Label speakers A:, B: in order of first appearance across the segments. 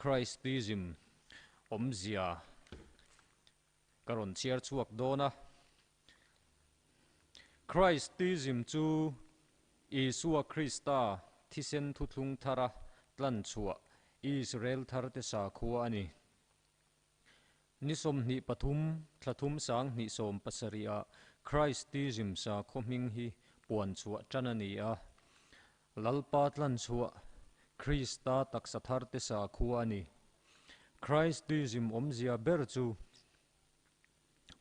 A: Christism awmzia ka rawn chhiar chhuak dawn a. Christism chu Isua Krista thisen thuthlung thara tlan chhuah Israel tharte sakhua a ni. Ni 23, thla thum 2017 ah Christism sakhaw hming hi puan chhuah tan a ni a. Lalpa tlan chhuah Krista taksa tharte sakhua a ni. Christism awmzia ber chu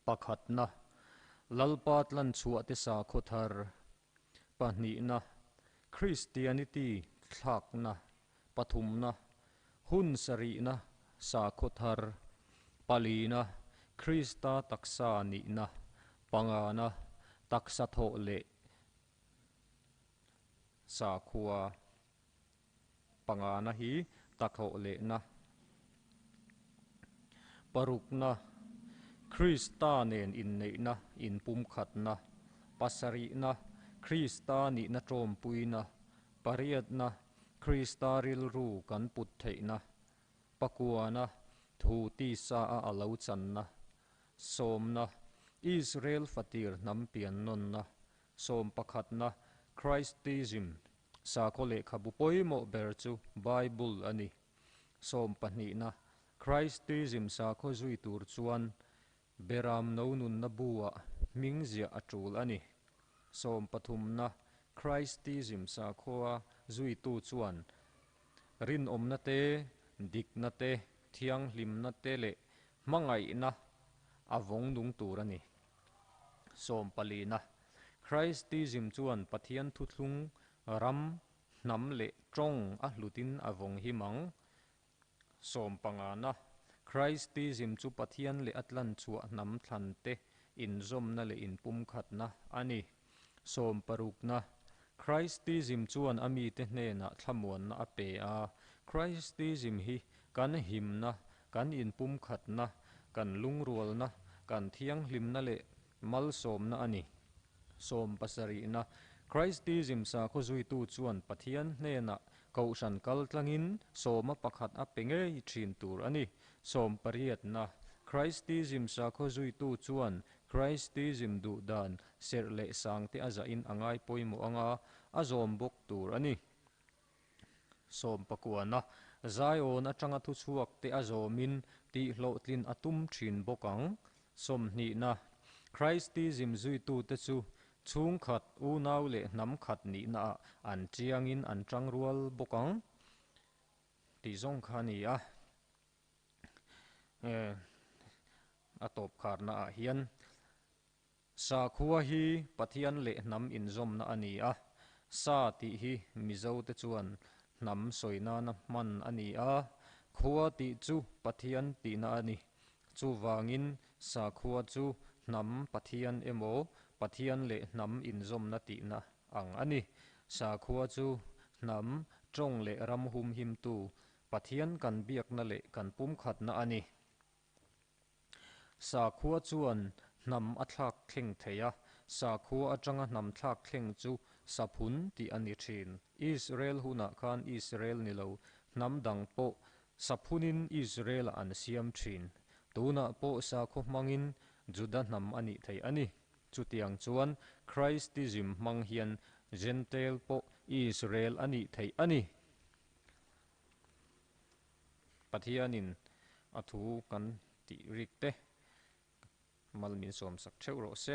A: pakhatna, Lalpa tlan chhuah te sakhaw thar, pahnihna, Christianity thlakna, pathumna, hun sarihna, sakhaw thar, palina, Krista taksa nihna, pangana, taksa thawh leh sakhua, pangana hi takhlawh lehna, parukna, Krista nen inneihna, inpumkhatna, pasarihna, Krista nihna tawmpuina, pariatna, Krista rilru kan put theihna, pakuana, thu tisa a a lo channa, sawmna, Israel fatir hnam piannawnna, sawmpakhatna, Christism, Sakhaw lehkhabu pawimawh ber chu Bible a ni. Sawmpahnihna, Christism sakhaw zui tur chuan Beram no nunna bu-ah hming ziah a tul a ni. Sawmpathumna, Christism sakhaw-a zuitu chuan rinawmna te, dikna te, thianghlimna te leh hmangaihna a vawng nung tur a ni. Sawmpalina, Christism chuan Pathian thuthlung ram, hnam leh tawng a hlutin a vawng him ang. Sawmpangana, Christism chu Pathian leh a tlan chhuah hnam thlan te inzawmna leh inpumkhatna a ni. Sawmparukna, Christism chuan a mite hnenah thlamuanna a pe a. Christism hi kan himna, kan inpumkhatna, kan lungrualna, kan thianghlimna leh malsawmna a ni. Sawmpasarihna, Christism sakhaw zuitu chuan Pathian hnenah kohhran kal tlangin sawma pakhat a pe ngei thin tur a ni. Sawmpariatna, Christism sakhaw zuitu chuan Christism duh dan serh leh sangte a zahin a ngai pawimawh anga a zawm bawk tur a ni. Sawmpakuana, Zion atanga thuchhuak te a zawmin tihhlawhtlin a tum thin bawk ang. Sawmhnihna, Christism zuitute chu chhungkhat, unau leh hnam khat nihnaah an chiangin an tangrual bawk ang tih zawng kha a ni a. A tawp kharnaah hian Sakhua hi Pathian leh hnam inzawmna a ni a, Sa tih hi Mizote chuan hnam sawi nana hman a ni a, khua tih chu Pathian tihna a ni. Chuvangin sakhua chu hnam Pathian emaw Pathian leh hnam inzawmna tihna ang a ni. Sakhua chu hnam, tawng leh ram humhimtu Pathian kan biakna leh kan pumkhatna a ni. Sakhua chuan hnam a thlak thleng thei a, sakhua atanga hnam thlak thleng chu saphun tih a ni thin. Israel hunah khan Israel ni lo, hnam dang pawh saphunin Israel-ah an siam thin. Tunah pawh sakhaw hmangin Juda hnam a nih theih a ni. Chutiang chuan Christism hmang hian Gentail pawh Israel a nih theih a ni. Pathianin a thu kan tih rik te mal min sawmsak theuh rawh se.